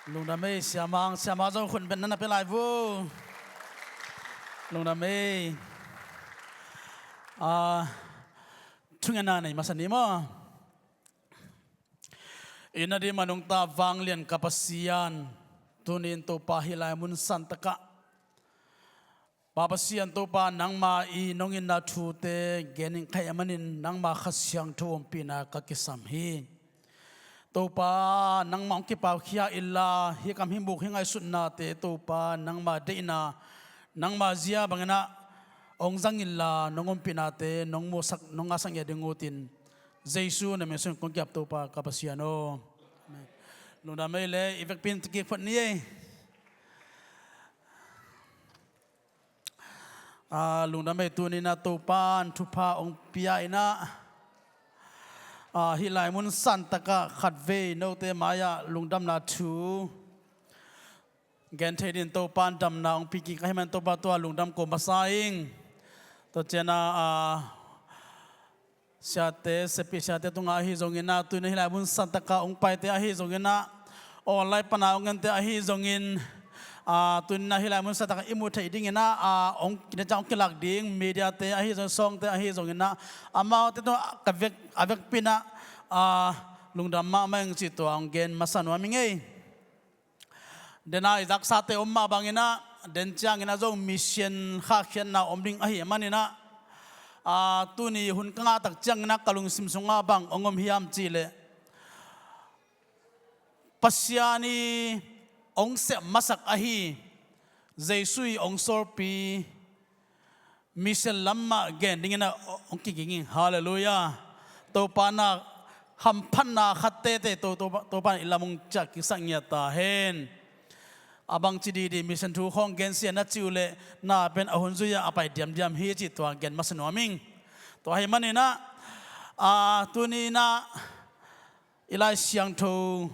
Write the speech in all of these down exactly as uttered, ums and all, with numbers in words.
Lungdam ei, siamang, siamang zong khun beng na na pia lai vo. Lungdam ei. Ah, thungetna nei masa ni maw. I na di manung ta vanglian ka Pasian, tuni-in Topa hih lai mun santakah Pa Pasian Topa, nangma i nong itna thute gen ning ka hih manin nangma Kha Siangtho ompihna ka kisam hi. Topa, nangma hong kipaukhia inla, hih kam hih muk hih ngaihsutnate Topa, nangma deihna, nangma zia bangin ah hong zang inla, nong ompihnate nong musak, nong ngahsak ngiat ding utin, Jesu na min sung kong kiap Topa ka Pasian aw. Amen. Lungdam ei le, i vekpi in kik phot ni ei. Ah, lungdam ei, tuni-in ah Topa'n thupha hong pia in ah, ah, hih lai mun santakah khatvei note mai-ah lungdamna thu gen thei dingin Topa'n damna hong pia kik ahih manin Topa tua lungdam ko masa ing. Tua ciangin ah, ah, siate, sepih siate tungah ahi zongin ah, tuni-in ah hih lai mun santakah hong paite ahi zongin ah, online pana hong ente ahi zongin, ah, tuni-in ah hih lai mun santakah i mu thei dingin ah, ah, hong, hong kilak ding mediate ahi zongin, sawngte ahi zongin ah, amaute tungah ka vek, a vekpi-in ah, ah, lungdam mahmah ing cih tua hong gen masa nuam ing ei. Dena i zaksate om mah bangin ah, den ciangin ah zong mission khahkhiatna om ding ahih manin ah, ah, tuni hun ka ngah tak ciangin ah ka lungsim sungah bang hong om hiam cih leh, Pasian i hong sep masak ahi Jesu i hong sawlpi mission lam mah gen dingin ah hong kiging ing. Halleluiah. Topa'n ah hamphatna khat teitei to, to, Topa'n i lam hong ciah kiksak ngiat ta hen. A bangci didi mission thu khawng gen sia na cih uh leh, na pen a hun zui-a a pai diamdiam hi cih tua gen masa nuam ing. Tua ahih manin ah, ah, tuni-in ah i Lai Siangtho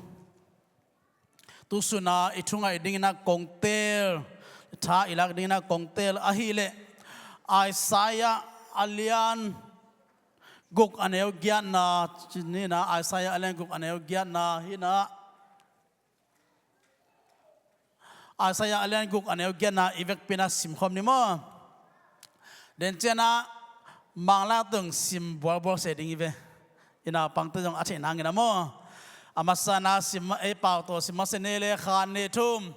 tu sun a i thungaih dingin ah kong teel, tha i lak dingin ah kong teel ahih leh, Isaiah a lian guk a neu giatna, ci ni-in ah, Isaiah a lian guk a neu giatna hi-in ah, Isaiah a lian guk a neu giatna i vekpi-in ah simkhawm ni maw. Den ciangin ah Manglai tawh sim bualbual se ding hi ve. I naupangte zong a theih nangin ah maw. A masa-in ah sim, ei pau tawh sim masa ni le, khat, nih, thum.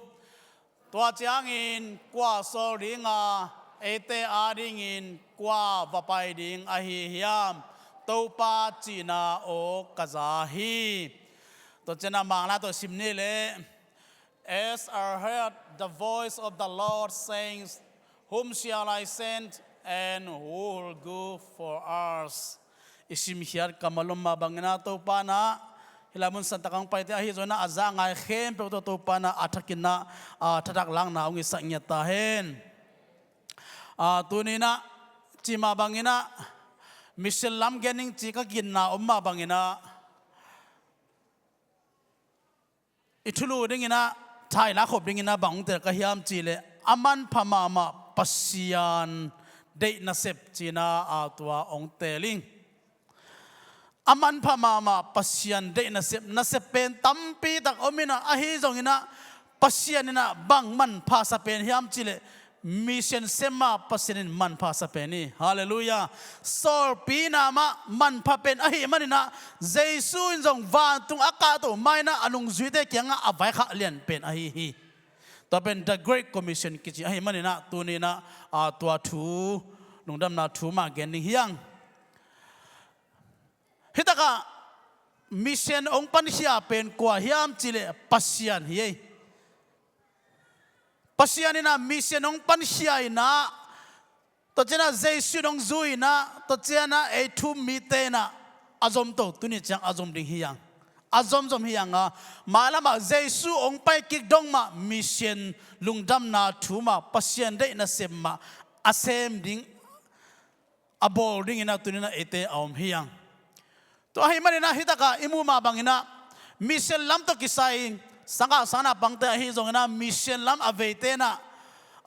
Tua ciangin kua sawl ding a, eite adingin kua va pai ding ahi hiam? Topa cihna aw ka za hi. Tua ciangin ah Manglai tawh sim ni le. As I heard the voice of the Lord saying, "Whom shall I send, and who will go for us?" I simkhiat ka malum mah bangin ah Topa'n ah hih lai mun santakah hong paite ahi zongin ah a za a ngai khempeuh tawh Topa'n ah a thakin ah, ah, thatak lakna hong hisak ngiat ta hen. Ah, tuni-in ah cih mah bangin ah mission lam gen ning cih ka ginna om mah bangin ah, i thulu dingin ah, tha i lakhop dingin ah bang hong teel ka hiam cih leh, a manpha mahmah Pasian deih nasep ci-in ah, ah, tua hong teel ing. A manpha mahmah Pasian deih nasep, nasep pen tampi tak om in ah, ahi zongin ah Pasian in ah bang manphasa pen hiam cih leh, mission sem mah Pasian in manphasa pen hi. Halleluiah. Sawlpina mah manpha pen ahih manin ah, Jesu in zong vantung a kahto ma-in ah a nungzuite kiangah a vaikhak lian pen ahi hi. Tua pen The Great Commission kici ahih manin ah, tuni-in ah, ah, tua thu, lungdamna thu mah gen ding hi hang. Hih takah mission hong pankhia pen kua hiam cih leh Pasian hi ei. Pasian in ah mission hong pankhia in ah, tua ciangin ah Jesu in hong zui in ah, tua ciangin ah ei thu-um mite in ah a zomto, tuni ciang a zom ding hi hang. A zomzom hi hang a, mailam ah Jesu hong pai kik dong mah mission, lungdamna thu mah, Pasian deih nasem mah a sem ding, a bawl dingin ah tuni-in ah eite a om hi hang. Tua ahih manin ah hih takah i muh mah bangin ah, mission lam tawh kisai, sangkah sangnaupangte ahi zongin ah mission lam a veite in ah,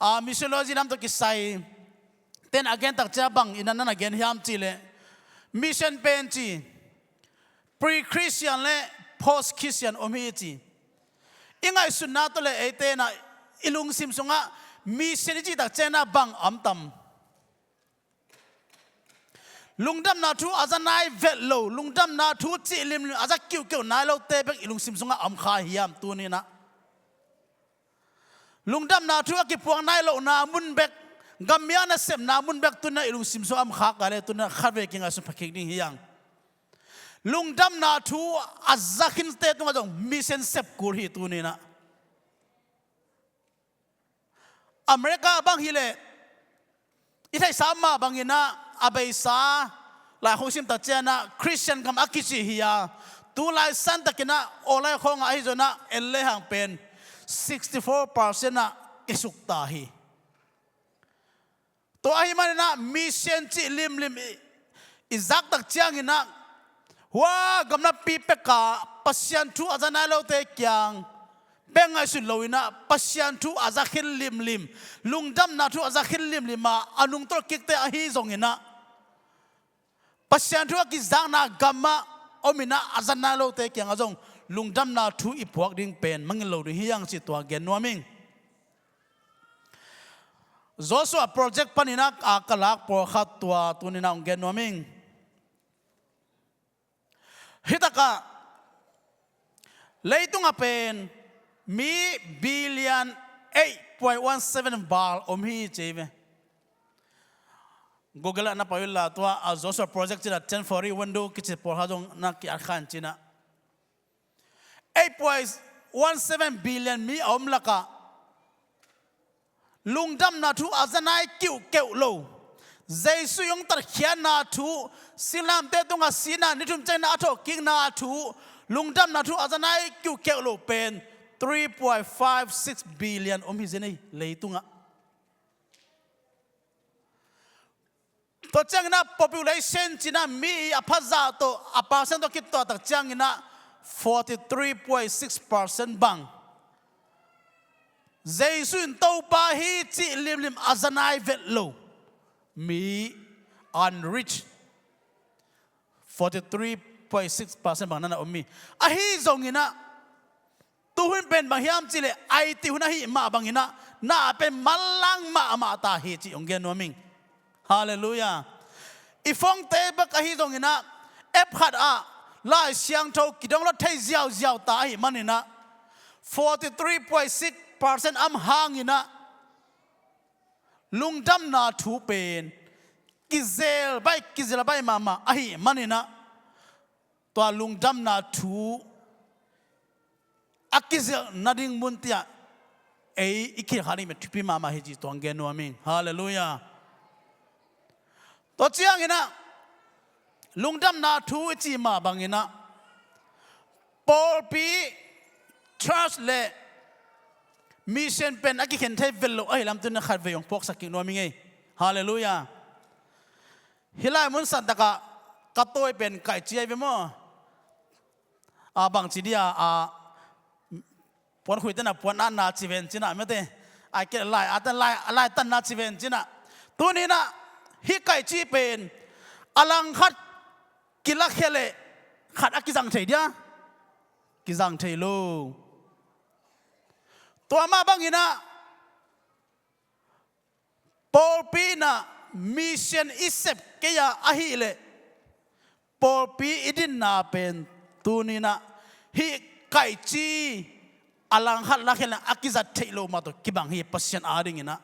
ah, missiology lam tawh kisai, ten a gen tak ciang bang in ah na na gen hiam cih leh, mission pen ci, pre-Christian le post-Christian om hi ci. I ngaihsutna tawh le eite inah i lungsim sungah mission i cih tak ciangin ah bang a om tam? Lungdamna thu a za nai vet lo, lungdamna thu cih limlim a za kiuhkeuh nai lote bek i lungsim sungah a om kha hiam tuni inah? Lungdamna thu a kipuak nai lohna mun bek, gammi a nasepna mun bek tuni inah i lungsim sungah a om kha ka le tuni inah khatvei kingaihsun pha kik ding hi hang. Lungdamna thu a za khinte tungah zong mission sep kul hi tuni inah. America bang hileh i theihsa mah bangin ah a beisa laikhawng sim tak ciangin ah Christian gam a kici hi a, tu lai santakin ah awlai khawngah ahi zongin ah en lehang pen sixty four percent ah kisuk ta hi. Tua ahih manin ah mission cih limlim i, i zak tak ciangin ah, hua gamlapi pekah Pasian thu a za nai lote kiang bek ngaihsun lo inah Pasian thu a za khin limlim, lungdamna thu a za khin limlim ah a nungtolh kikte ahi zongin ah Pasian thu a kizakna gamah om inah a za nai lote kiangah zong lungdamna thu i puak ding pen mangngilh lo ding hi hang cih tua gen nuam ing. Joshua Project panin ah a ka lak pawlkhat tua tuni inah hong gen nuam ing. Hi takah leitungah pen mi billion eight point one seven val om hi ci hi ve. Google ah na pai unla tua a Joshua Project cih a ten forty window kici pawlkhat zong na ki-at kha in ci inah eight point one seven billion mi a om lakah lungdamna thu a za nai kiuhkeuh lo, Jesu i hong tatkhiatna thu, singlamteh tungah sihna ni thum ciangin ah a thawhkikna thu, lungdamna thu a za nai kiuhkeuh lo pen three point five six billion om hi zen ei leitungah. Tua ciangin ah population ci inah mi i a phazah tawh a percent tawh kituah tak ciangin ah forty three point six percent bang Jesu in Topa hi cih limlim a za nai vet lo mi, unreached, forty three point six percent bang na na om hi. Ahi zongin ah tuhun pen bang hiam cihleh a i cih hun ahih mah bangin ah na pen manlang mahmah ta hi cih hong gen nuam ing. Halleluiah. I phone-te bek ahi zongin ah app khat ah Lai Siangtho kidownload thei ziauziau ta ahih manin ah forty three point six percent om hangin ah lungdamna thu pen kizel baih, kizel baih mahmah ahih manin ah tua lungdamna thu a kizelh nading mun ciang ei i khilkha ding pen thupi mahmah hi cih tua hong gen nuam ing. Halleluiah. Tua ciangin ah lungdamna thu i cih mah bangin ah pawlpi, church le mission pen a kikhen thei vet lo ahih lam tuni inah khatvei hong puaksak kik nuam ing ei. Halleluiah. Hih lai mun santakah ka tawi pen kaihci ahi ve maw? A bangci dia a puan khuite inah puan atna ci ven ci inah mete, a kei lai, a tan lai, a lai tanna ci ven ci inah. Tuni inah hih kaihci pen a langkhat kilakhia leh khat a kizang thei dia? Kizang thei lo. Tua mah bangin ah pawlpi inah mission i sep kei a ahih leh pawlpi i dinna pen tuni inah hih kaihci a langkhat lakhia leh a kizat theih loh mah tawh kibang hi. Pasian adingin ah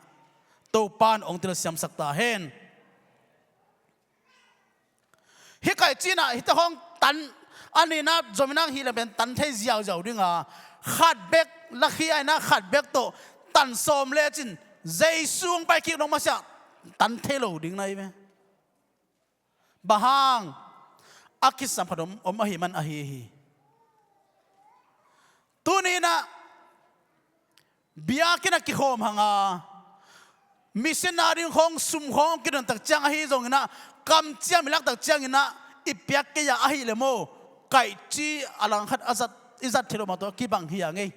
Topa in hong telsiamsak ta hen. Hih kaihci inah hihte khawng tan, a nihna zom inah hih leh pen tan thei ziauziau ding a, khat bek lakhia inah khat bek tawh tan sawm lecin Jesu hong pai kik nong masiah tan thei lo ding na hi ve. Bang hang? A kisam khat om, om ahih man ahi hi. Tuni inah biakinn ah kikhawm hang a, mission ading khawng sum khawng kidon tak ciang ahi zongin ah, kamciam i lak tak ciangin ah i piak kei a ahih leh maw, kaihci a langkhat a zat, i zat theih loh mah tawh a kibang hi a ngei.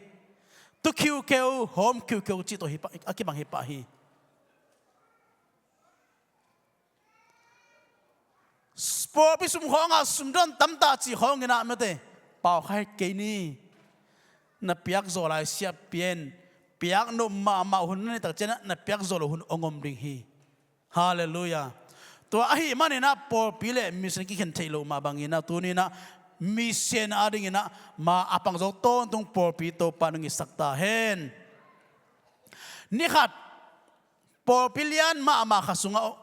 Tu khiukheu, hawm khiukheu cih tawh hi pah, a kibang hi pah hi. Pawlpi sum khawngah sum don tamtah cih khawngin ah mete, pau kha het kei ni. na piak zawh lai siapi in piak nop mahmah hun na neih tak ciangin ah na piak zawh loh hun hong om ding hi. Halleluiah. Tua ahih manin ah pawlpi le mission kikhen theih loh mah bangin ah tuni-in ah mission adingin ah ma a pang zo tawntung pawlpi Topa in hong hisak ta hen. Ni khat pawlpi lian mahmah khat sungah,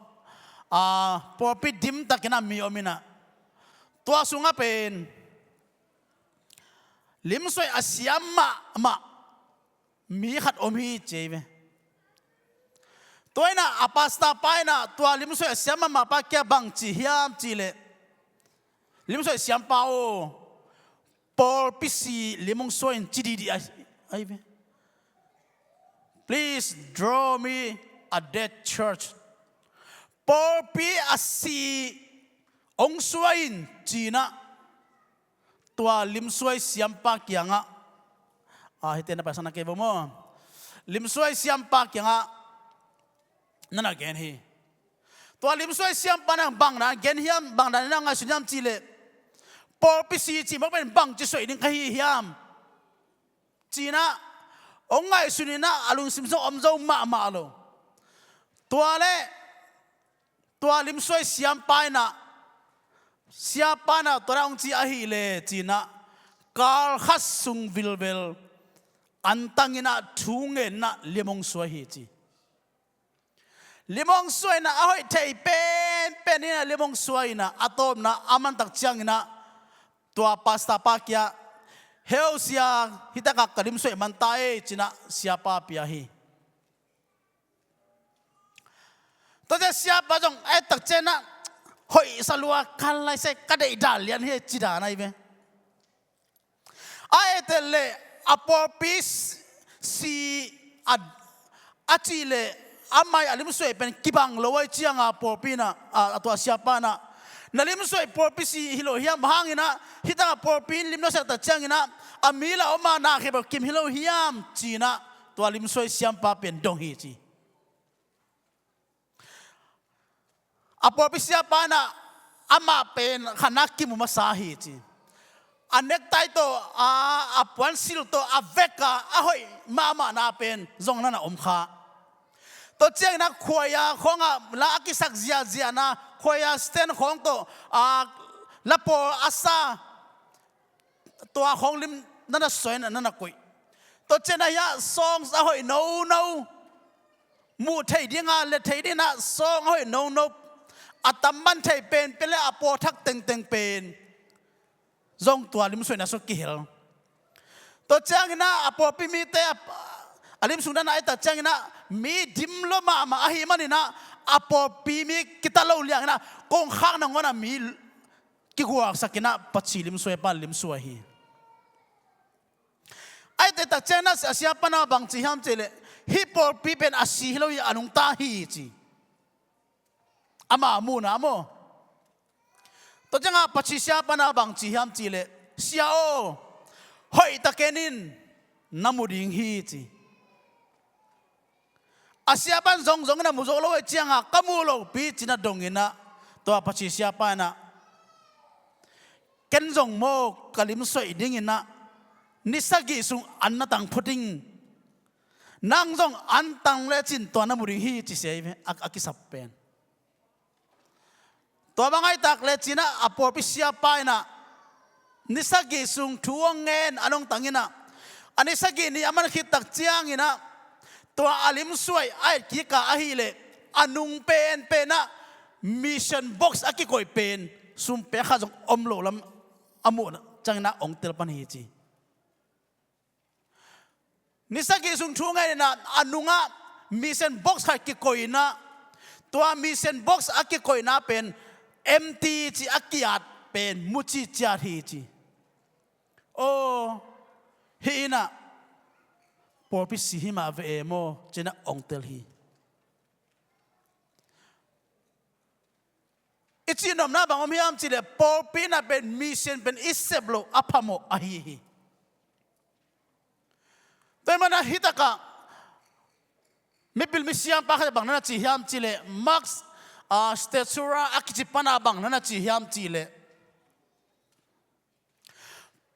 ah, pawlpi dim takin ah mi om in ah, tua sungah pen limsuai a siam mahmah mi khat om hi ci hi ve. Tua in ah a pastor pa in ah tua limsuai a siam mahmah pa kiang bang ci hiam cih leh, "Limsuai siampa aw, pawlpi si lim hong suai in," ci dihdih ahi, ahi ve. "Please draw me a dead church." Pawlpi a si hong suai in ci-in ah tua limsuai siampa kiangah, ah, hihte na paisan na kei vo maw. Limsuai siampa kiangah na na gen hi. Tua limsuai siampa in ah bang na gen hiam, bang na na ngaihsun hiam cih leh, "Pawlpi si cih mawk pen bangci suai ding ka hi hiam?" ci-in ah hong ngaihsun in ah a lungsim sung om zo mahmah lo. Tua leh tua limsuai siampa in ah, siapa in ah tua dan hong ci ahih leh ci-in ah kal khat sung vilvel antang in ah thu ngen in ah lim hong suai hi ci. Lim hong suai in ah a hoih thei penpen in ah lim hong suai in ah a tawpna a man tak ciangin ah tua pastor pa kiangah, "Heo sia, hih takah ka limsuai man ta ei," ci-in ah siapa pia hi. Tua ciang siapa zong a et tak ciangin ah, "Hoih sa lua, kal lai sai, ka deih dan lian hi," ci dan ahi ve. A et leh a pawlpi si a, a cih leh amah a limsuai pen kibang lo ahih ciangin ah pawlpi in ah, a, a tua siapa in ah, "Na limsuai pawlpi si hi lo hiam, bang hangin ah hih takah pawlpi in lim na sak tak ciangin ah a mi lah om a na khempeuh kim hi lo hiam?" ci-in ah tua limsuai siampa pen dong hi ci. A pawlpi siapa in ah amah pen khatna kimu masa hi ci. A necktie tawh, a, a puansilh tawh a vek a, a hoih mahmahna pen zong na na om kha. Tua ciangin ah khuaia khawngah la a kisak ziahziahna, khuaia stand khawng tawh, a, la pawl a sa, tua khawng lim na na suai in ah na na koih. Tua ciangin ah hiah songs a hoih nono, muh theih ding a, let theih ding in ah song a hoih nono, a tam man theih penpen leh a pawlthak tengteng pen zong tua limsuaina sung kihel. Tua ciangin ah a pawlpi mite a, a lim sung dan a et tak ciangin ah mi dim lua mahmah ahih manin ah a pawlpi mi kitat lo liangin ah kongkhak nangawn ah mi kigualsak in ah Paci limsuai pan limsuai hi. A et tak ciangin ah a siapa in ah bang ci hiam cih leh, "Hih pawlpi pen a si hi lo hi, a nungta hi," ci. Ama muhna maw. Tua ciangah Paci siapa in ah bang ci hiam cih leh, "Sia aw, hoih takin in na mu ding hi," ci. A siapa in zongzong in a mu zo lo ahih ciangah, "Ka muh lopi," ci-in a dong in ah, tua Paci siapa in ah, "Ken zong maw ka limsuaih ding in ah ni sagih sung an na tang phot ing. Nang zong an tang lecin tua na mu ding hi," ci sia hi ve, a, a kisap pen. Tua bang ahih tak lecin ah a pawlpi siapa in ah ni sagih sung thu hong ngen, a nungta in ah a ni sagih ni a man khit tak ciangin ah tua a limsuaih a et kik a ahih leh a nung penpen ah mission box a kikoih pen sum pek khat zong om loh lam a muh ciangin ah hong tel pan hi ci. Ni sagih sung thu ngen in ah a nungah mission box khat kikoih in ah, tua mission box a kikoihna pen empty ci, a ki-at pen mu cihciat hi ci. "Aw, hih in ah pawlpi si hi mah ve e maw," ci-in ah hong tel hi. I cih nopna bang om hiam cih leh pawlpi in ah pen mission pen i sep loh a phamawh ahi hi. Tua ahih manin ah hih takah mipil misiam pa khat bang na na ci hiam cih leh, Max, ah, Stasura a kici pa in ah bang na na ci hiam cih leh,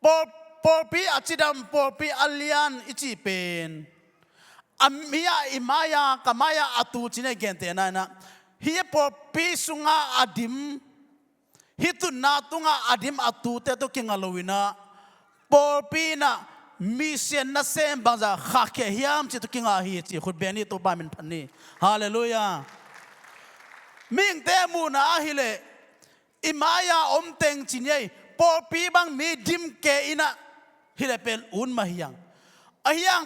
pawl, Pawlpi a cidam, pawlpi a lian i cih pen a mi-ah i mai-a, ka mai-a a tu ci-in a i gentehna in ah, hih pawlpi sungah a dim, hih tutna tungah a dim a tute tawh kinga lo in ah, pawlpi in ah mission nasem bangzah khahkhia hiam cih tawh kinga hi ci. Khut beng ni, Topa min phat ni. Halleluiah. Mihingte muhna ahih leh i mai-a om teng ci ni ei, pawlpi bang mi dim kei in ah, hi leh pen un mah hi hang. Ahi hang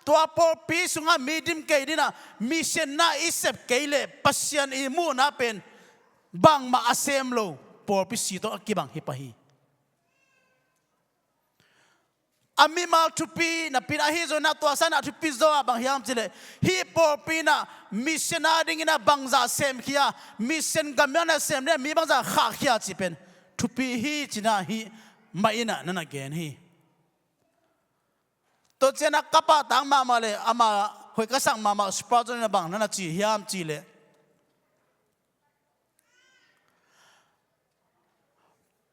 tua pawlpi sungah mi dim kei ding in ah mission na i sep kei leh Pasian i muhna pen bangmah a sem lo pawlpi si tawh a kibang hi pah hi. A mimal thupi napi in ahi zongin ah, tua sangin ah a thupi zaw ah bang hiam cih leh, hih pawlpi in ah mission a dingin ah bangzah semkhia, mission gam in ah sem ding ah mi bangzah khahkhia cih pen thupi hi ci-in ah hih mah in ah na na gen hi. Tua ciangin ah ka pahtak mahmah leh amah hoih ka sak mahmah Spurgeon in ah bang na na ci hiam cih leh,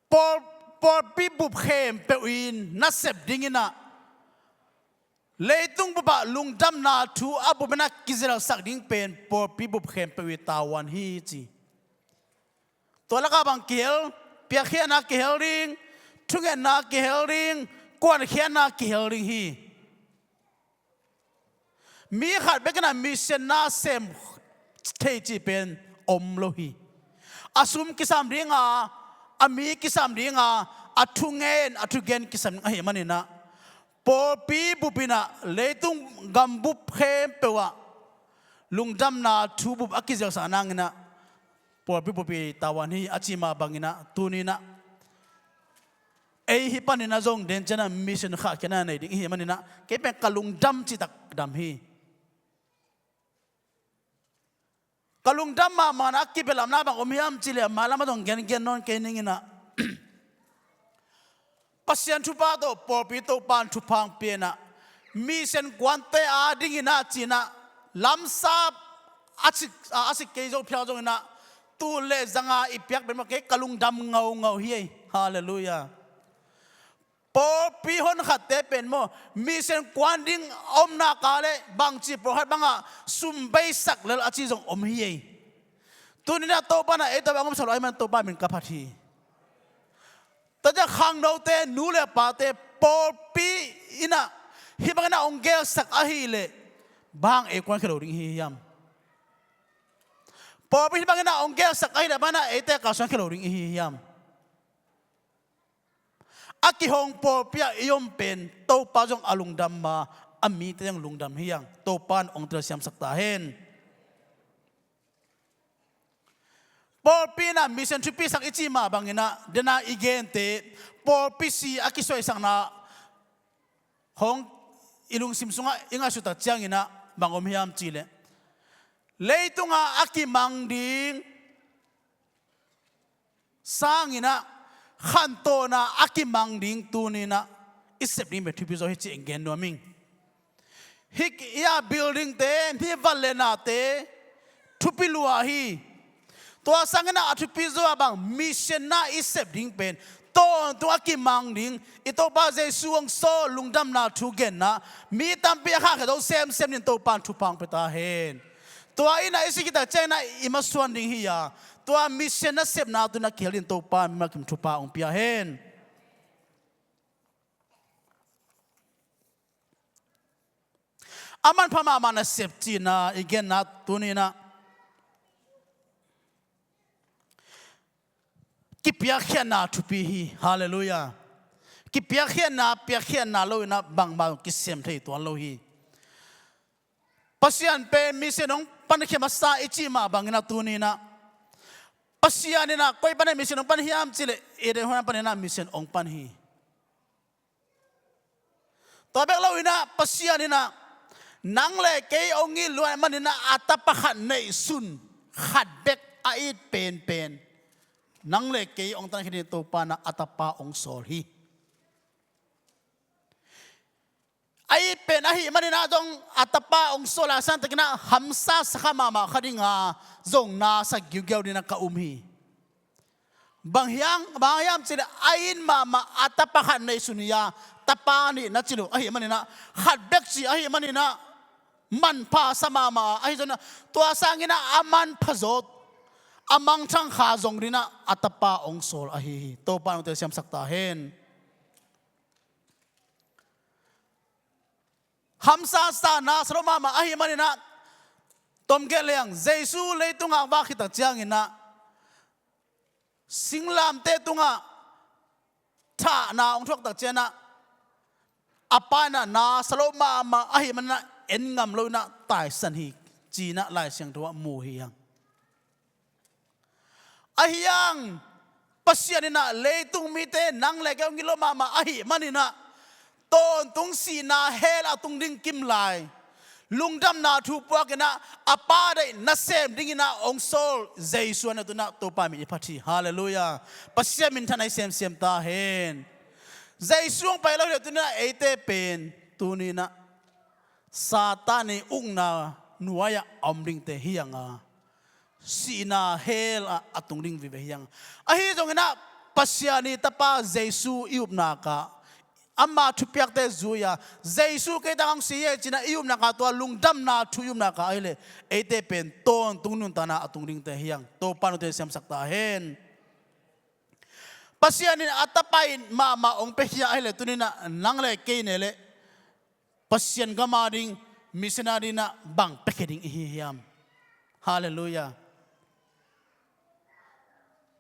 pawl, pawlpi bup khempeuh in nasep dingin ah leitung bup ah lungdamna thu a bup in ah kizelsak ding pen pawlpi bup khempeuh i tavuan hi ci. Tua lakah bang kihel? Piakkhiatna kihel ding, thungetna kihel ding, kuankhiatna kihel ding hi. Mi khat bek in ah mission na sem thei cih pen om lo hi. A sum kisam ding a, a mi kisam ding a, a thungen, a thugen kisam ding ahih manin ah, pawlpi bup in ah leitung gam bup khempeuh ah lungdamna thu bup a kizelsak nangin ah pawlpi bup i tavuan hi a ci mah bangin ah, tuni in ah ei hih panin ah zong den ciangin ah mission khahkhiatna nei ding i hih manin ah, kei pen ka lungdam cih tak dam hi. Ka lungdam mahmah in ah a kibehlapna bang om hiam cih leh, mailam ah zong gengen nawn kei ning in ah, Pasian thupha tawh pawlpi Topa in thupha hong pia in ah, mission kuante a dingin ah ci-in ah lamsap a sik, a sik kei zo phial zongin ah, tul leh zanga i piak pen mah kei ka lungdam ngaungau hi ei. Halleluiah. Pawlpi honkhatte pen maw, mission kuan ding a om nak leh bangci pawlkhat bangah sum beisak lel a ci zong om hi ei. Tuni in ah Topa in ah ei tawh bang omsak lo ahih manin Topa min ka phat hi. Tua ciang khangnote, nu leh pate, pawlpi in ah hih bangin ah hong gelsak ahih leh bang ei kuankhia lo ding i hi hiam? Pawlpi hih bangin ah hong gelsak ahih leh bang in ah eite kalsuankhia lo ding i hi hiam? A kihong pawlpi ah i om pen Topa zong a lungdam a, a mite zong lungdam hi hang. Topa in hong telsiamsak ta hen. Pawlpi in ah mission thupisak i cih mah bangin ah, den a i gente pawlpi si a kisuaisakna hong i lungsim sungah i ngaihsut tak ciangin ah bang om hiam cih leh, leitungah a kimang ding sangin ah khantohna a kimang ding tuni in ah i sep ding pen thupi zaw hi cih gen nuam ing. Hih, hih a buildingte, hih vangliatnate thupi lua hi. Tua sangin ah a thupi zaw ah bang, mission na i sep ding pen tawntung a kimang ding, i Topa Jesu hong sawl, lungdamna thu genna, mi tampi a khahkhia zo semsem dingin Topa in thupha hong pia ta hen. Tua in ah i sih khit tak ciangin ah i masuan ding hi a, tua mission nasepna tungah kihel dingin Topa in mimal kim thupha hong pia hen. A manpha mahmah nasep cihna i genna tuni in ah, kipiakkhiatna thupi hi. Halleluiah. Kipiakkhiatna, piakkhiatna lo in ah bangmah kisem thei tuan lo hi. Pasian pen mission hong pankhia masa i cih mah bangin ah tuni in ah, Pasian in ah koi panin mission hong pan hiam cih leh, Eden huan panin ah mission hong pan hi. Tua bek lo in ah Pasian in ah, nang leh kei hong it lua ahih manin ah a tapa khat neihsun, khat bek a it penpen, nang leh kei hong tankhia dingin Topa in ah a tapa hong sawl hi. A it pen ahih manin ah zong a tapa hong sawl a, santakin ah hamsa sakha mahmah kha ding a, zong na sa giugiau dingin ah ka um hi. Bang hiam, bang hiam cih leh a it mahmah a tapa khat neihsun hi a, tapa nih na ci lo ahih maninah, khat bek ci ahih maninah, manpha sa mahmah a, ahi zongin ah tua sangin ah a manpha zawt, a mangthang kha zong dinah a tapa hong sawl ahi hi. Topa nungte siamsak ta hen. Hamsa sa na sa lo mahmah ahih maninah, tom gelh leng, Jesu leitungah vak khit tak cianginah, singlamteh tungah thahna hong thuak tak cianah, a pa inah na sa lo mahmah ahih maninah en ngam lo inah taisan hi, ci-inah Lai Siangtho ah mu hi hang. Ahi hang, Pasian inah leitung mite nang le kei hong it lo mahmah ahih maninah, tawntung sihna hell a tung ding kim lai, lungdamna thu puakinah a pa deih nasem dinginah hong sawl Jesu a na tunah Topa min i phat hi. Halleluiah. Pasian minthan ahi semsem ta hen. Jesu hong pai lo hi le tunah eite pen tuninah Satan i ukna nuai-ah a om dingte hi hang a, sihna hell ah a tung ding vive hi hang. Ahi zonginah Pasian i tapa Jesu i upnakah, ama thupiakte zui-a, Jesu kei tangah hong si hi ci-inah i upnakah, tua lungdamna thu i upnakah ahileh eite pen tawntung nuntakna a tung dingte hi hang. Topa nungte siamsak ta hen. Pasian in a tapa it mahmah hong piakhia ahileh tuninah nang le kei ne leh Pasian gam a ding missionary inah bang piakhia ding i hi hiam? Halleluiah.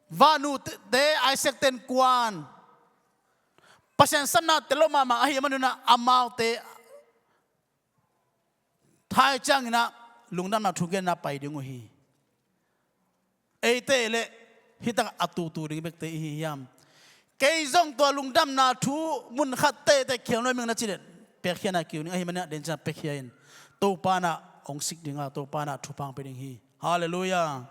Vanute Isaac ten kuan Pasian sapna tel lo mahmah ahih maninah amaute thai cianginah lungdamna thu genna pai ding uh hi. Eite leh hitak a tutu ding bekte i hi hiam? Kei zong tua lungdamna thu mun khat teitei khial nuai ming na ci leh, piakkhiatna kiu ning ahih maninah den ciang piakkhia in. Topa inah hong sik dinga, Topa inah thupha hong pia ding hi. Halleluiah.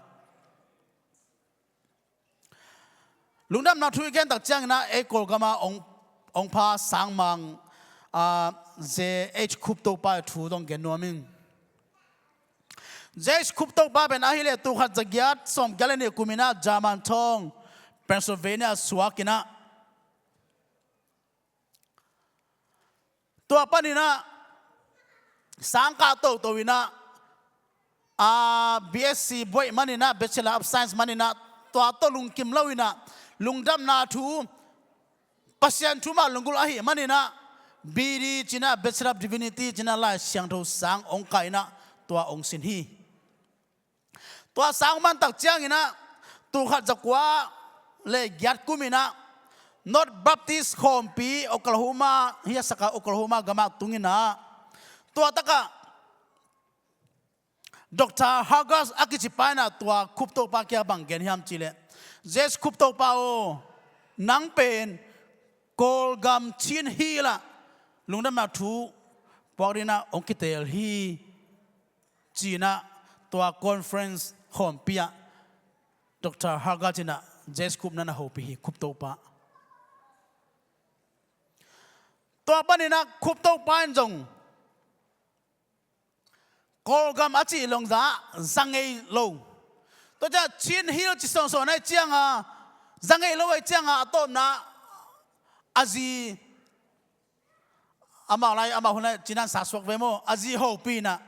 Lungdamna thu i gen tak cianginah ei Kawlgam ah hong, hong pha sangmang, ah, J H Khup Topa i thu dong gen nuam ing. J H Khup Topa pen ahileh tul khat za giat sawm giat le nih kuminah German thong Pennsylvania suakinah tua paninah sangkah toto inah, a, B S C buaih maninah, Bachelor of Science maninah, tua tawh lungkim lo inah lungdamna thu, Pasian thu mah lunggulh ahih maninah B D ci-inah, Bachelor of Divinity ci-inah Lai Siangtho sang hong kah inah tua hong sin hi. Tua sang hong man tak cianginah tul khat za kua le giat kuminah North Baptist Khawmpi, Oklahoma, hi a saka Oklahoma gamah tunginah tua takah Doctor Hargis a kici pa inah tua Khup Topa kiangah bang gen hiam cihleh, J H Khup Topa aw, nang pen Kawlgam Chin Hill ah lungdamna thu puak dinginah hong kiteel hi, ci-inah tua conference khawmpi ah Doctor Hargis inah J H Khup na na hopih hi, Khup Topa. Tua paninah Khup Topa in zong Kawlgam a cih longza za ngei lo. Tua ciah Chin Hill ci sawnsawn ahih cianga, za ngei lo ahih cianga a tawpna a zi, amau lai, amau hun lai cinan sa suak ve maw, a zi hopih inah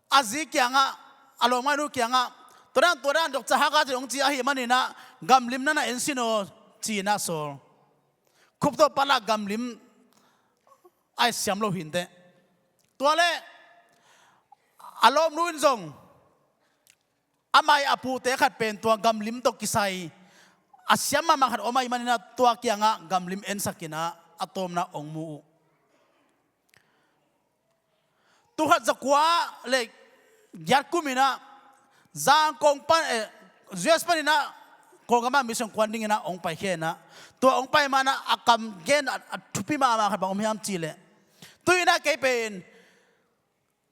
a zi kiangah, a lawmngaihnu kiangah, tua dan, tua dan Doctor Hargis in hong ci ahih maninah gamlim na na en sin aw, ci-inah sawl. Khup Topa lah gamlim a siam lo hi inteh. Tua leh a lawmnu in zong amah i a pute khat pen tua gamlim tawh kisai a siam mahmah khat om ahih maninah tua kiangah gamlim ensak inah a tawpna hong mu uh. Tul khat za kua le giat kuminah Zangkong pan, eh, U S paninah Kawlgamah mission kuan dinginah hong paikhia inah, tua hong pai manah a kam gen a, a thupi mahmah khat bang om hiam cihleh, tu-inah kei pen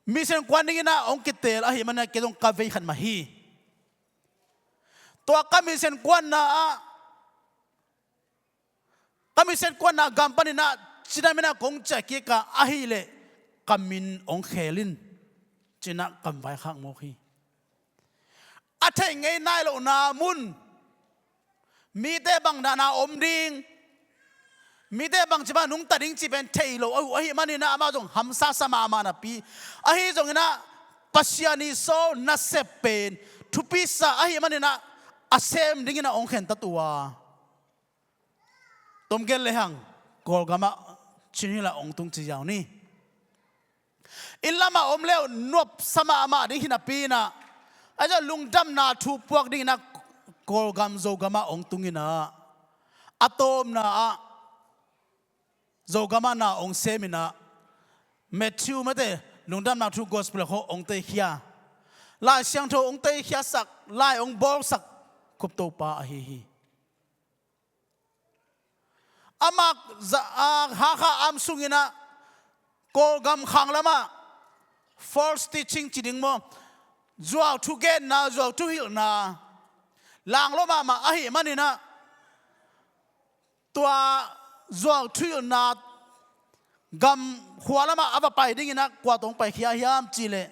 mission kuan dinginah hong kiteel ahih maninah kei zong ka vei khat mah hi. Tua ka mission kuanna ah, ka mission kuanna gam paninah cina minah kong ciah kik a, ahileh ka min hong kheel in, ci-inah kam vaikhak mawk hi. A theih ngei nai lohna mun, mite bang dana om ding, Mite bangci mah nungta ding cih pen thei lo a uh ahih manin ah amah zong hamsa sa mahmah napi, ahi zongin ah Pasian i sawl nasep pen thupisa ahih manin ah a sem dingin ah hong khentat uh a, tom gen lehang Kawlgam ah Chin Hill ah hong tung ci ziau ni. Inn lamah om le uh nuapsa mahmah ding hi napi-in ah, ahi zong lungdamna thu puak dingin ah Kawlgam Zogam ah hong tungin ah, a tawpna ah Zogam ah na hong semin ah, Matthew mate lungdamna thu gospel khawng hong teikhia, Lai Siangtho hong teikhiasak, lai hong bawlsak Khuptopa ahi hi. Amah za-, a, Hakha am sungin ah Kawlgam khang lamah false teaching ci ding maw, zuau thugenna, zuau thuhilhna lang lua mahmah ahih manin ah, tua zuau thuhilhna gam khua lamah a va pai dingin ah kua tawh hong paikhia hiam cih leh,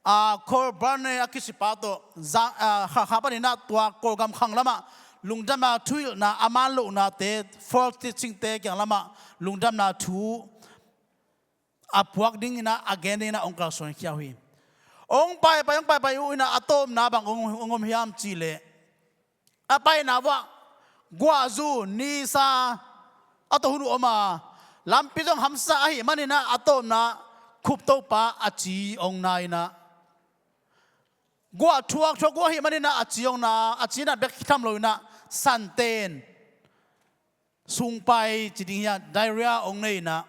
a, Colburn a kicipa tawh, za-, a, Khalkha panin ah tua Kawlgam khang lamah lungdamna thuhilhna a man lohnate, false teachingte kiang lamah lungdamna thu a puak dingin ah, a gen dingin ah hong kalsuankhia uh hi. Hong paipai, hong paipai uh in ah a tawpna bang hong, hong om hiam cih leh, a paina vuah guahzu nisa a tawh hun uh om a, lampi zong hamsa ahih manin ah a tawpna Khuptopa a ci hong na in ah, guah thuakthuak uh ahih manin ah a ci hong na, a cinat bek hi tham lo in ah santen, sungpai ci ding hiam, diarrhea hong nei in ah,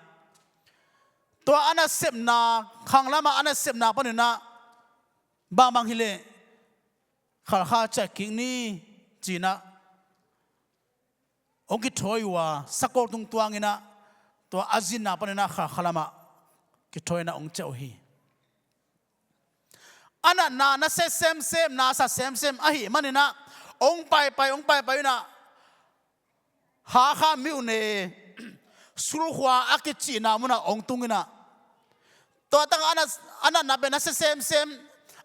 tua a nasepna, khang lamah a nasepna panin ah bangbang hi leh Khalkha ciah kik ni ci-in ah hong kithawi uh a, sakol tung tuangin ah tua a zinna panin ah Khalkha lamah kithawina hong ciah uh hi. A natna nasia semsem, nasa semsem ahih manin ah hong paipai, hong paipai in ah Hakha myone Sulkhua a kicihna munah hong tungin ah, tua takah a nat, a natna pen nasia semsem,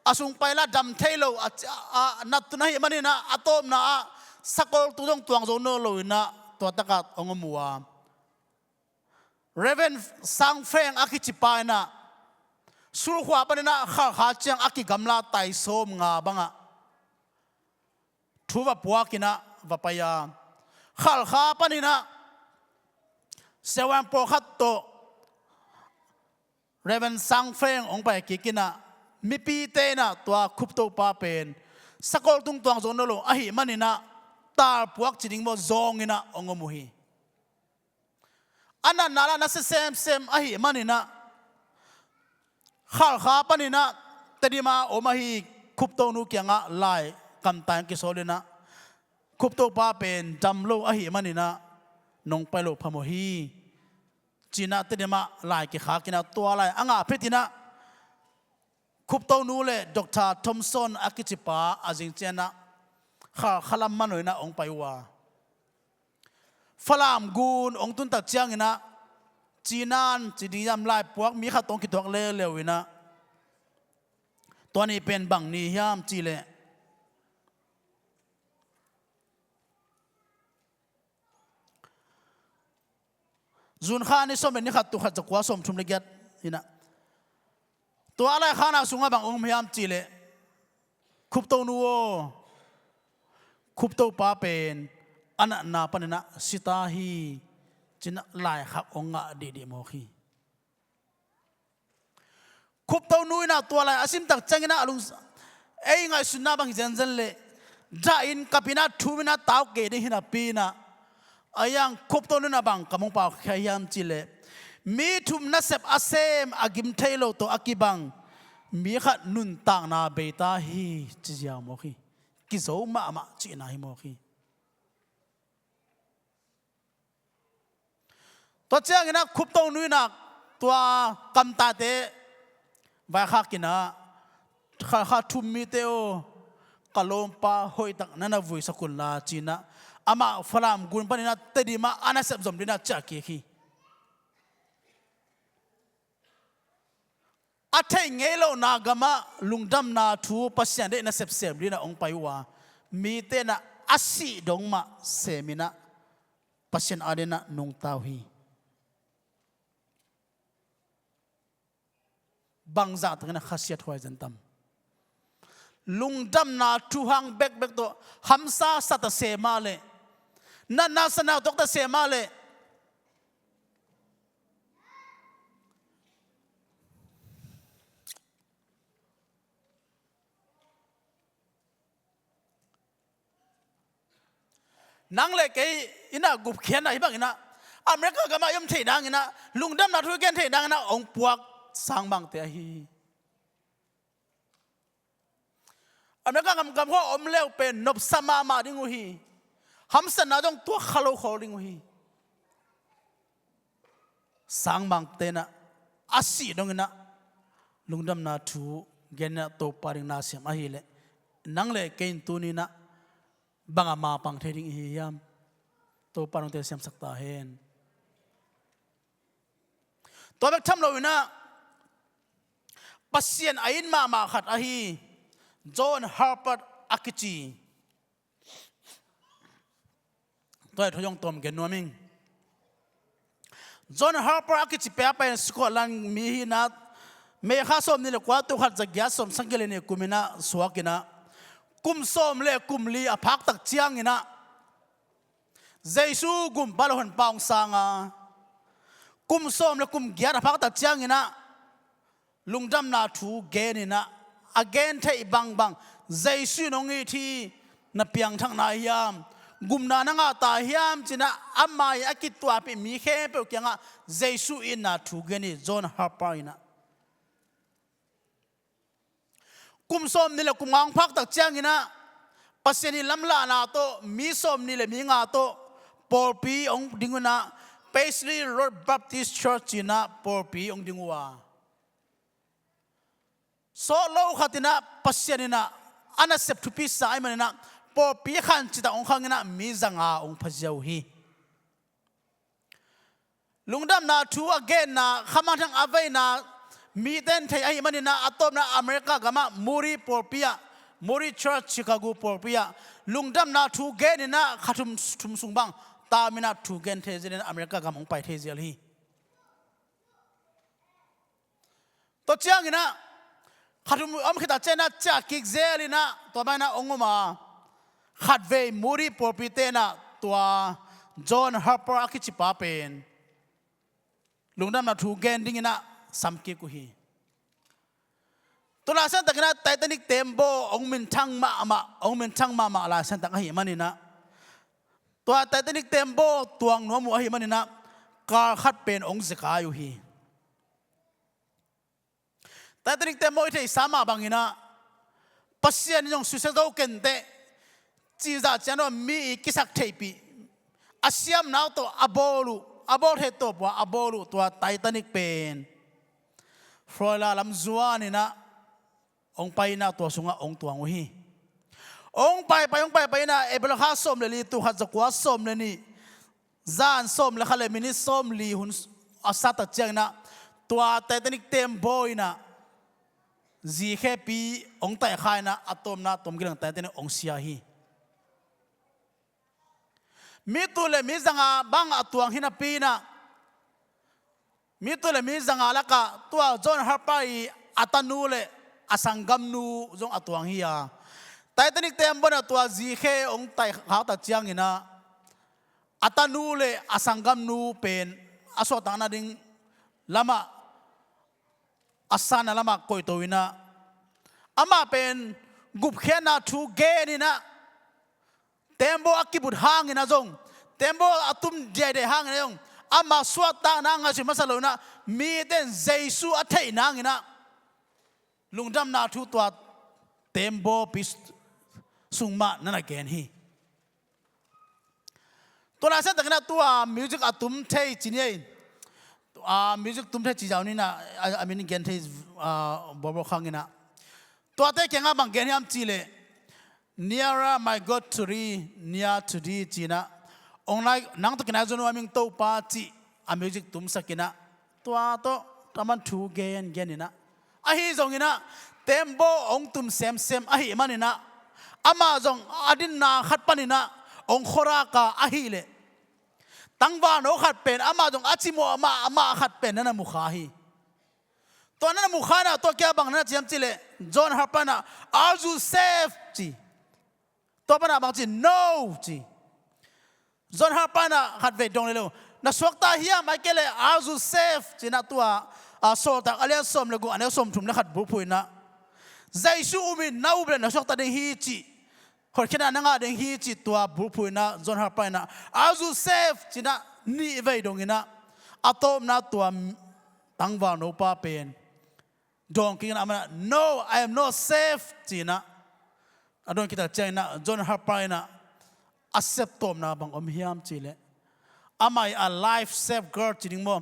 a sung pai la dam thei lo, a, a, a nat tun ahih manin ah a tawpna ah sakol tung zong tuang zo nawn lo in ah tua takah hong om uh a, Reverend Sang Feng a kicipa in ah Sulkhua panin ah Khalkha ciang a kigamla tai sawmnga bangah thu va puakin ah va pai a, Khalkha panin ah siavuan pawlkhat tawh Reverend Sang Feng hong pai kik in ah, mipite in ah tua Khuptopa pen sakol tung tuang zo nawn lo ahih manin ah talpuak ci ding maw, zawngin ah hong om uh hi. A natna la nasia semsem ahih manin ah Khalkha panin ah Tedim a om ahi Khuptonu kiangah lai kamtai hong kisawl in ah, Khuptopa pen dam lo ahih manin ah nong pai loh phamawh hi, ci-in ah Tedim ah lai kikhak in ah, tua lai a ngah phet in ah Khuptonu le Doctor Thomson a kicipa a zing ciangin ah Khalkha lam manawh in ah hong pai uh a, Falam gun hong tun tak ciangin ah, cinan ci ding hiam, laipuak mi khat tawh hong kituak leuleu in ah, tua ni pen bang ni hiam cih leh, June kha ni sawm le ni khat, tul khat za kua sawmthum le giat in ah, tua a laikhakna sungah bang hong om hiam cih leh, Khuptonu aw, Khuptopa pen a natna panin ah si ta hi, ci-in ah laikhak hong ngah dihdih mawk hi. Khuptonu in ah tua lai a sim tak ciangin ah a lung, ei ngaihsutna bang hi zenzen leh, dah in, kap in ah, thum in ah tau kei ding hi napi in ah, a yang Khuptonu in ah bang kam hong pau khia hiam cih leh, mi thum nasep a sem a gim thei lo tawh a kibang mi khat nuntakna bei ta hi, ci ziau mawk hi. Kizo mahmah cihna hi mawk hi. Tua ciangin ah Khuptonu in ah tua kamtaite vaikhak in ah, Khalkha thum mite aw, ka lawmpa hoihtak na na vuisak un la, ci-in ah amah Falam gun panin ah Tedim ah a nasep zom dingin ah ciah kik hi. A theih ngei lohna gamah lungdamna thu, Pasian deihna sepsem dingin ah hong pai uh a, mite in ah a sih dong mah semin ah Pasian adingin ah nungta uh hi. Bangzah takin a khasiathuai zen tam? Lungdamna thu hang bekbek tawh hamsa sa ta se mah leh, natna sa na tuak ta se mah leh, nang le kei in ah gupkhiatna hih bangin ah America gamah i om theih nangin ah, lungdamna thu i gen theih nangin ah hong puak sangmangte ahi hi. America gam, gam khua om le uh pen nopsa mahmah ding uh hi. Hamsatna zong tuak kha lo khol ding uh hi. Sangmangte in ah a sih dongin ah lungdamna thu gen in ah Topa ding na sem ahih leh, nang le kei in tuni in ah bang a mapang thei ding i hi hiam? Topa in hong telsiamsak ta hen. Tua bek tham loin ah Pasian a it mahmah khat ahi John Harper a kici, tua thu zong tawm gen nuam ing. John Harper a kici pia pen Scotland mi hi in ah, May kha sawmnih le kua, tul khat za giat sawmsagih le nih kumin ah suakin ah, kum sawm le kum li a phak tak ciangin ah Jesu gumpa le honpa hong sang a, kum sawm le kum giat a phak tak ciangin ah lungdamna thu genin ah, a gen theih bangbang, Jesu in hong it hi, na piangthak na hiam, gupna na ngah ta hiam ci-in ah, ama ii a kituahpih mi khempeuh kiangah Jesu itna thu gen hi, John Harper in ah. Kum sawmnih le kum nga hong phak tak ciangin ah, Pasian ii lamlahna tawh mi sawmnih le mi nga tawh pawlpi hong ding uh in ah, Paisley Road Baptist Church ci-in ah pawlpi hong ding uh a, sawt lo khat in ah Pasian in ah a nasep thupi sa ahih manin ah pawlpi khan citak hong khangin ah mi za nga hong pha ziau uh hi. Lungdamna thu a genna, khamangthang a veina mite in thei ahih manin ah, a tawpna America gamah Moody pawlpi ah, Moody Church Chicago pawlpi ah lungdamna thu genin ah kha thum, thum sung bang tam in ah thu gen thei zelin ah America gam hong pai thei zel hi. Tua ciangin ah kha thum om khit a ciangin ah ciah kik zelin ah, tua mah in ah hong om a, khatvei Moody pawlpite in ah tua John Harper a kici pa pen lungdamna thu gen dingin ah sam kik uh hi. Tua lai santakin ah Titanic tembaw hong minthang mahmah, hong minthang mahmah lai santak ahih manin ah, tua Titanic tembaw tuang nuam uh ahih manin ah, kal khat pen hong zekai uh hi. Titanic tembaw i theihsa mah bangin ah, Pasian in zong susia zo kenteh, cihzah ciang lo mi ii kisak theihpih, a siamna uh tawh a bawl uh, a bawl thei tawp uh a, a bawl uh tua Titanic pen Florida lam zuanin ah hong pai in ah tua sungah hong tuang uh hi. Hong paipai, hong paipai in ah April kha sawm le li, tul khat za kua sawm le nih, zan sawm le khat le minit sawmli hun a sat tak ciangin ah, tua Titanic tembaw in ah zi khepi hong taihkha in ah, a tawpna tomgilang Titanic hong sia hi. Mi tul le mi za nga bang a tuang hi napi in ah, mi tul le mi za nga lakah tua John Harper ii a tanu le a sanggamnu zong a tuang hi a, Titanic tembaw in ah tua zi khe hong taihkhak tak ciangin ah, a tanu le a sanggamnu pen a suahtakna ding lamah, a sanna lamah koihto in ah, amah pen gupkhiatna thu genin ah, tembaw a kibut hangin ah zong, tembaw a tum diaidiai hangin ah zong, ama suahtakna ngaihsun masa loin ah, mite in Jesu a theih nangin ah, lungdamna thu tua tembaw pi sung mah na na gen hi. Tua lai santakin ah tua music a tum thei ci ni ei. A music tum thei ci zau ni in ah, a, a min gen thei, a, bawlbawl khangin ah. Tuate kiangah bang gen hiam cih leh, "Nearer, my God, to thee, near to thee," ci-in ah, "Hong nai, nang tawh kinai zo nuam ing Topa," cih a music tumsak in ah, tua tawh a man thu gen gen in ah, ahi zongin ah tembaw hong tum semsem ahih manin ah, amah zong a dinna khat panin ah hong khuarak a, ahih leh tangvalno khat pen amah zong a cimawh amah, amah khat pen na na mukha hi. Tua na na mukha in ah tua kia bang na na ci hiam cih leh, John Harper in ah, "Are you saved?" ci. Tua pan ah bang ci, "No," ci. John Harper in ah khatvei dong le lo, "Na suakta hiam, ahih kei leh are you saved?" ci-in ah tua, a, Sawltak a lian sawm le guk, a neu sawmthum le khat bulphuh in ah, "Jesu um in na up leh na suakta ding hi," cih hotkhiatna na ngah ding hi, cih tua bulphuh in ah John Harper in ah, "Are you saved?" ci-in ah nihvei dong in ah, a tawpna tua tangvalno pa pen dawng kik in ah, amah in ah, "No, I am not saved," ci-in ah a dawng kik tak ciangin ah John Harper in ah a sep tawpna bang om hiam cih leh, amah i a life safeguard ci ding maw,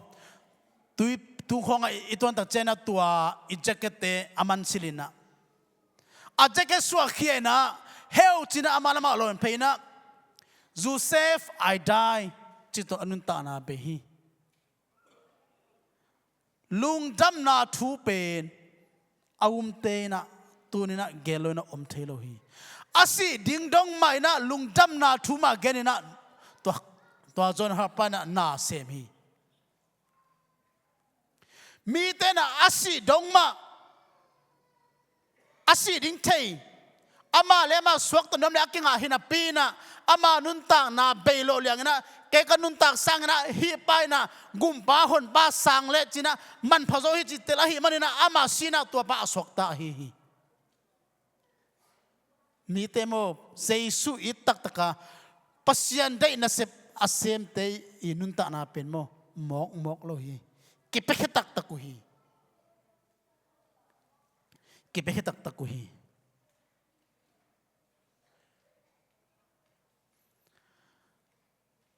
tui tung khawngah i tuan tak ciangin ah tua i jacket-te a man silh in ah, a jacket suahkhia in ah, "Heu," ci-in ah amah lamah lawn phei in ah, "You save, I die," cih tawh a nuntakna bei hi. Lungdamna thu pen a umte in ah tuni-in ah gen lo in ah om thei lo hi. A sih ding dong mah in ah lungdamna thu mah gen in ah tua, tua John Harper in ah na sem hi. Mite in ah a sih dong mah, a sih ding thei, amah le amah suakta nuam le a kingah hi napi in ah, ama nuntakna bei loh liang in ah, "Kei ka nuntak sang in ah hih pa in ah gumpa honpa sang leh," ci-in ah manpha zo hi cih tel ahih manin ah, amah si in ah tua pa a suakta ahi hi. Mite maw, Jesu it taktak a, Pasian deih nasep a semte i nuntakna pen maw, mawkmawk lo hi. Kipiakhia taktak uh hi. Kipiakhia taktak uh hi.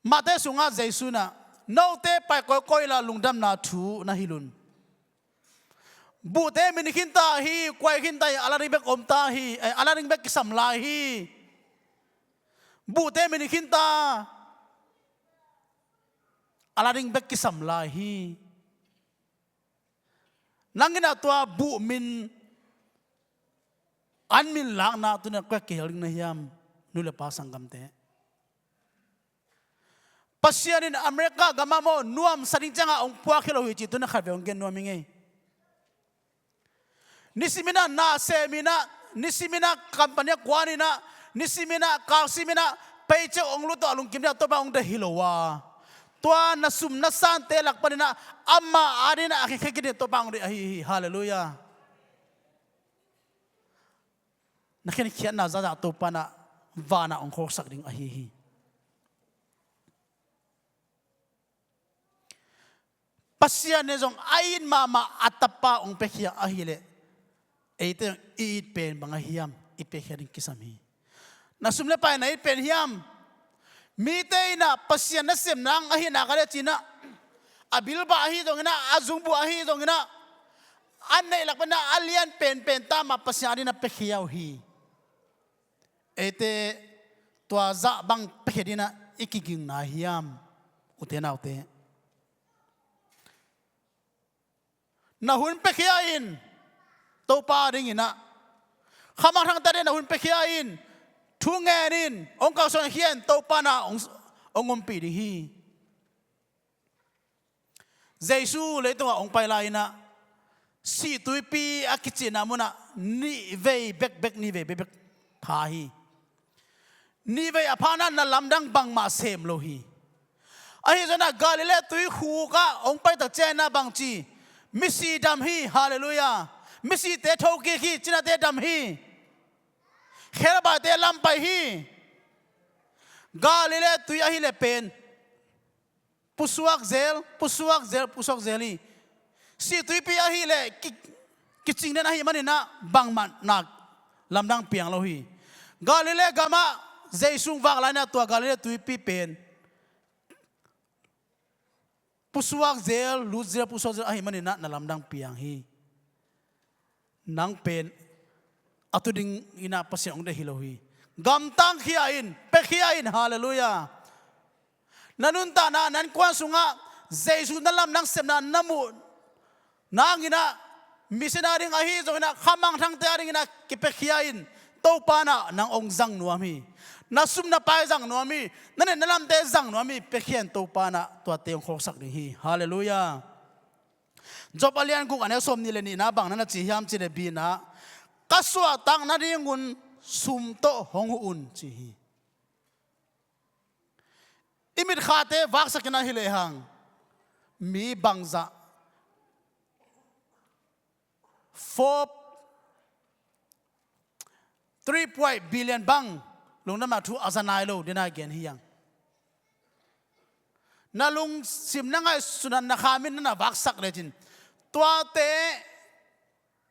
Matthai sungah Jesu in ah, "Note pai kawikawi inla lungdamna thu na hilh un. Buhte min khinta hi, kuai khinta hi, a la ding bek omta hi, eh, a la ding bek kisam lai hi. Buhte min khinta, a la ding bek kisam lai hi." Nang in ah tua buh min, an min lakna tuni-in ah koi-ah kihel ding na hiam, nu le pa sanggamte? Pasian in America gamah maw, nuamsa ding ciangah hong puak hi lo hi cih tuni-in ah khatvei hong gen nuam hi ngei. Nisimin ah na sem in ah, nisimin ah company ah kuan in ah, nisimin ah kalsimin ah paycheck hong lut tawh a lungkim ding ah Topa hong deih hi lo a, tua na sum na sante lak panin ah amah adingin ah a khekhia kik ding Topa hong deih ahi hi. Halleluiah. Na khenkhiatna zahzah Topa in ah vanah hong khawlsak ding ahi hi. Pasian in zong a it mahmah a tapa hong piakhia ahih leh, eite zong i it pen bang ahi hiam, i piakhia ding kisam hi. Na sum le pai na it pen hiam? Mite in ah Pasian nasem nang ahi nak a le ci-in ah, a bilbah ahi zongin ah, a zungbuh ahi zongin ah, a neih lak panin ah a lian penpen tama Pasian adingin ah piakhia uh hi. Eite tua zah bang piakhia dingin ah i kiging nai hiam, ute naute? Na hun piakhia in, Topa adingin ah. Khamangthangte adingin na hun piakhia in, thu ngen in, hong kalsuankhia in, Topa in ah hong, hong ompih ding hi. Jesu leitungah hong pai lai-in ah, sihtuipi a kicihna munah nihvei bekbek, nihvei bekbek pha hi. Nihvei a pha-in ah na lamdang bangmah sem lo hi. Ahi zongin ah Galilee tuikhuk ah hong pai tak ciangin ah bang ci? Misi dam hi, halleluiah. Misite thokik hi, cinate dam hi. Khelbaite lam pai hi. Galilee tui ahih leh pen pusuak zel, pusuak zel, pusuak zel hi. Sihtuipi ahih leh ki, kicing den ahih manin ah bangmah na lamdang piang lo hi. Galilee gamah Jesu hong vak lai-in ah tua Galilee tuipi pen pusuak zel, lut zel, pusuak zel ahih manin ah na lamdang piang hi. Nang pen a tu dingin ah Pasian hong deih hi lo hi. Gamtang khia in, pia khia in, halleluiah. Na nuntakna, na innkuan sungah Jesu na lamdang sepna na muh nangin ah, missionary ding ahi zongin ah, khamangthangte adingin ah kipia khia in, Topa in ah nang hong zang nuam hi. Na sum na pai zang nuam hi, na net na lamte zang nuam hi, piakhia in Topa in ah tuate hong khawksak ding hi. Halleluiah. Job a lian guk a neu sawmnih le nihna bang na na ci hiam cih leh, B-na, ka suahtak nadingun sum tawh hong huh un, ci hi. I mitkhate vaksak in ah hi lehang, mi bangzah four, three point billion bang lungdamna thu a za nai lo ding a gen hi hang. Na lungsim na ngaihsutna, na khamin na na vaksak lecin, tuate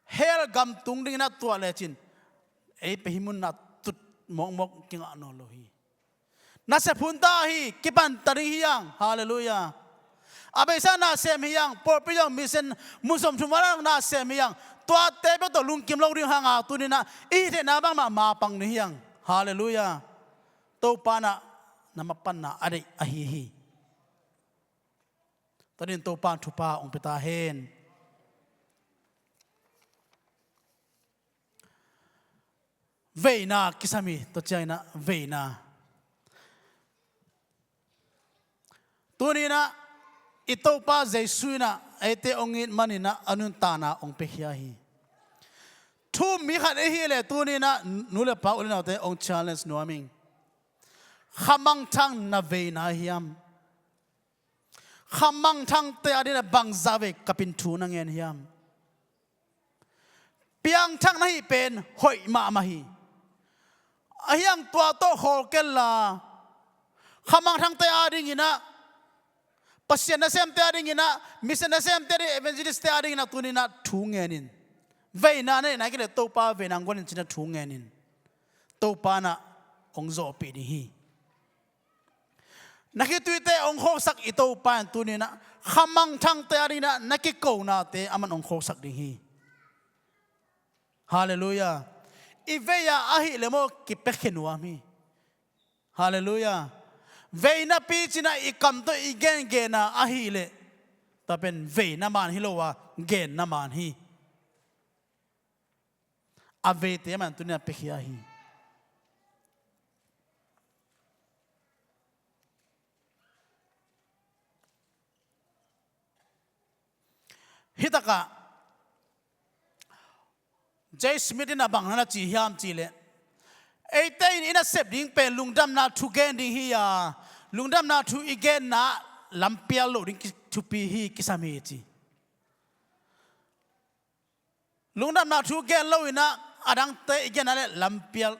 hell gam tung dingin a tuah lecin, ei pia hi mun na tut mawkmawk kingah nawn lo hi. Nasep hun ta hi, kipan ta ding hi hang. Halleluiah. A beisa na sem hi hang, pawlpi zong, mission, mun sawmthum val zong na sem hi hang. Tuate bek tawh lungkim lo ding hang a, tuni in ah i hih theihna bangmah mapang ding hi hang. Halleluiah. Topa in ah na mapanna a deih ahi hi. Tua dingin Topa in thupha hong pia ta hen. Veina kisam hi, tua ciangin ah veina. Tuni in ah i Topa Jesu in ah eite hong it manin ah a nuntakna hong piakhia hi. Thu-um mi khat i hih leh tuni in ah nu le pa, u le naute, hong challenge nuam ing. Khamangthang na veina hiam? Khamangthangte adingin ah bangzah vei kapin thu na ngen hiam? Piangthak na hih pen hoih mahmah hi. Ahi hang tua tawh khawl kei inla, khamangthangte adingin ah, Pasian nasemte adingin ah, mission nasemte adingin, evangelistte adingin ah tuni in ah thu ngen in. Veina na neih nai kei leh Topa veina hong guan in ci-in ah thu ngen in. Topa in ah hong zawhpih ding hi. Na khituite hong khawksak i Topa in tuni in ah khamangthangte adingin ah na kikonate aman hong khawksak ding hi. Halleluiah. I vei-a ahih leh maw, kipiakhia nuam hi. Halleluiah. Veina picin ah i kam tawh i gengenna ahih leh, tua pen veina man hi lo a, genna man hi. A veite aman tuni in ah piakhia hi. Hi takah J. Smith in ah bang na na ci hiam cih leh, eite in i nasep ding pen lungdamna thu gen ding hi a, lungdamna thu i genna lampial loh ding ki-, thupi hi, kisam hi ci. Lungdamna thu gen lo in ah a dangte i genna leh lampial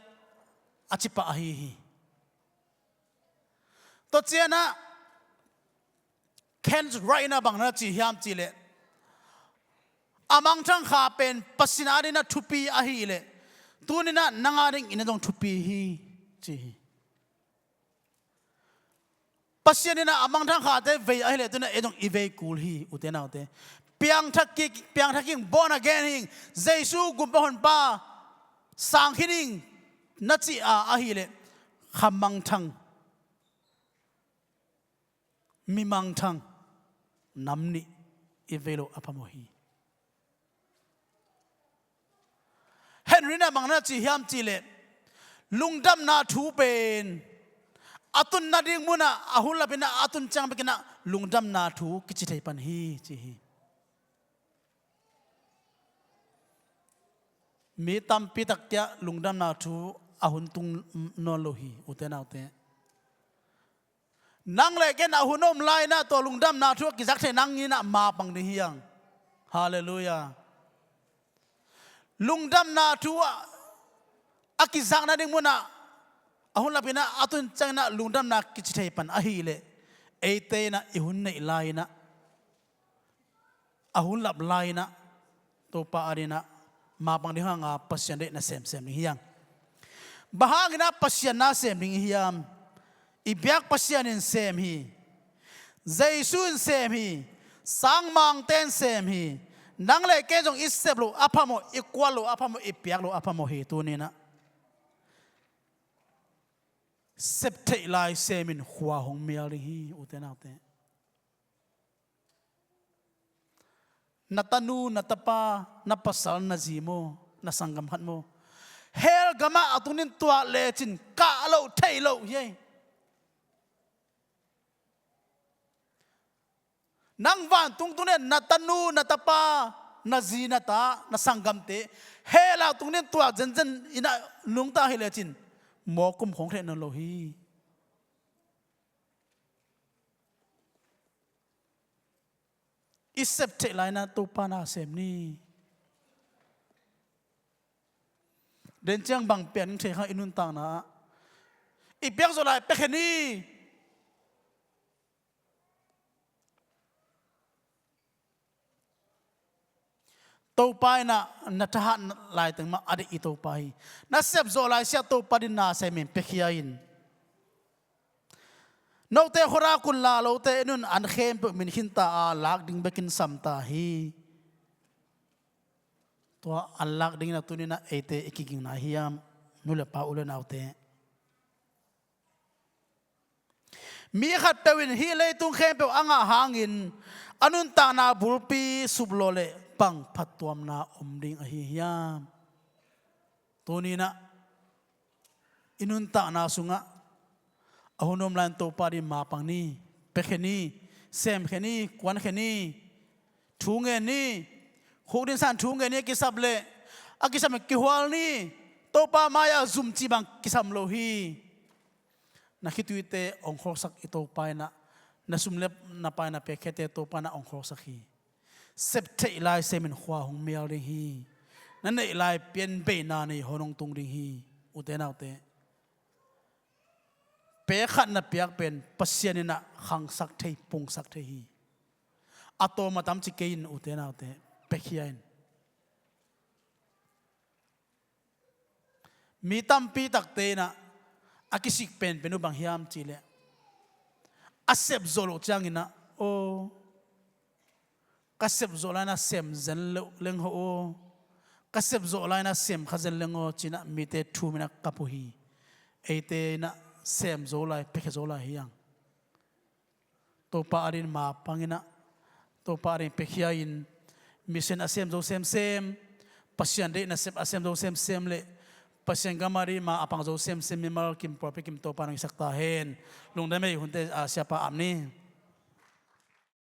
a ci pah ahi hi. Tua ciangin ah Ken Wright in ah bang na ci hiam cih leh, a mangthang kha pen Pasian adingin ah thupi ahih leh, tuni in ah nang adingin ah zong thupi hi, ci hi. Pasian in ah a mangthang khate vei ahih leh tuni in ah ei zong i vei kul hi, ute naute. Piangthak kik, piangthak kik, born again hi ing, Jesu Gumpa Honpa sang khin ing na cih a ahih leh, khamangthang, mimangthang, nam nih i vei loh a phamawh hi. Henry in ah bang na ci hiam cih leh, lungdamna thu pen a tun nading mun ah, a hun lap in ah a tun ciang bek in ah lungdamna thu kici thei pan hi, ci hi. Mi tampi tak kiang lungdamna thu a hun tung nawn lo hi, ute naute. Nang leh ken a hun om lai in ah tua lungdamna thu a kizak thei nang in ah mapang ding hi hang. Halleluiah. Lungdamna thu a, a kizak nading mun ah, a hun lap in ah a tun ciang in ah lungdamna kici thei pan ahih leh, eite in ah i hun neih lai in ah, a hun lap lai in ah, Topa adingin ah mapang ding hang a, Pasian deihna semsem ding hi hang. Bang hangin ah Pasian na sem ding i hiam? I biak Pasian in sem hi. Jesu in sem hi. Sangmangte in sem hi. Nang leh ken zong i sep loh a phamawh, i kuan loh a phamawh, i piak loh a phamawh hi, tuni in ah. Sep theih lai sem in khua hong mial ding hi, ute naute. Na tanu, na tapa, na pasal, na zi maw, na sanggam khat maw, Hell gamah a tung ding tuak lecin kah loh thei lo hi. Nang vantung tung ding, na tanu, na tapa, na zi, na ta, na sanggamte hell a tung ding tuak zenzen in a nungta hi lecin mawkum khong thei nawn lo hi. I sep theih lai-in ah Topa na sem ni. Den ciang bang pian thei kha i nuntakna ah i piak zawh lai pia khe ni. Topa in ah na thahat lai teng mah a deih i Topa hi. Na sep zawh lai siah Topa din na sem in piakhia in. Note khuarak un la lote in un an khempeuh min khinta a lak ding bekin samta hi. Tua an lak dingin a tuninah eite i kigingna hiam? Nu le pa, u le naute, mi khatpeuh in hih leitung khempeuh a ngah hangin a nuntakna bulpi suplaw le bang phattuamna om ding ahi hiam? Tuninah i nuntakna sungah a hun om lai-in Topa din mapang ni. Piakhia ni, semkhia ni, kuankhia ni, thu ngen ni. Khukdin san thu ngen ni, a kisap leh a kisap in kihual ni. Topa mai-ah zum cih bang kisam lo hi. Na khituite hong kholsak i Topa in ah, na sum le na pai na piakkhiate Topa in ah hong kholsak hi. Sep theih lai semin khua hong mial ding hi. Na neih lai pianbeina nei hong tung ding hi. Ute naute, pek khat na piak pen Pasian in ah khangsak thei, pungsak thei hi. A tawm a tam ci kei in, ute naute, piakhia in. Mi tampi takte in ah a kisik penpen uh bang hiam cih leh, a sep zawh loh ciangin ah, aw, ka sep zawh lai-in ah sem zen loh leng haw aw, ka sep zawh lai-in ah sem kha zen leng aw, ci-in ah mite thum in ah kap uh hi. Eite in ah sem zo lai, piakhia zo lai hi hang. Topa adingin mapang in ah, Topa adingin piakhia in, mission a sem zo semsem, Pasian deih nasep a sem zo semsem le Pasian gam adingin ma a pang zo semsem mimal kim, pawlpi kim Topa in hong hisak ta hen. Lungdam ei. Hunte a siapa ap ni.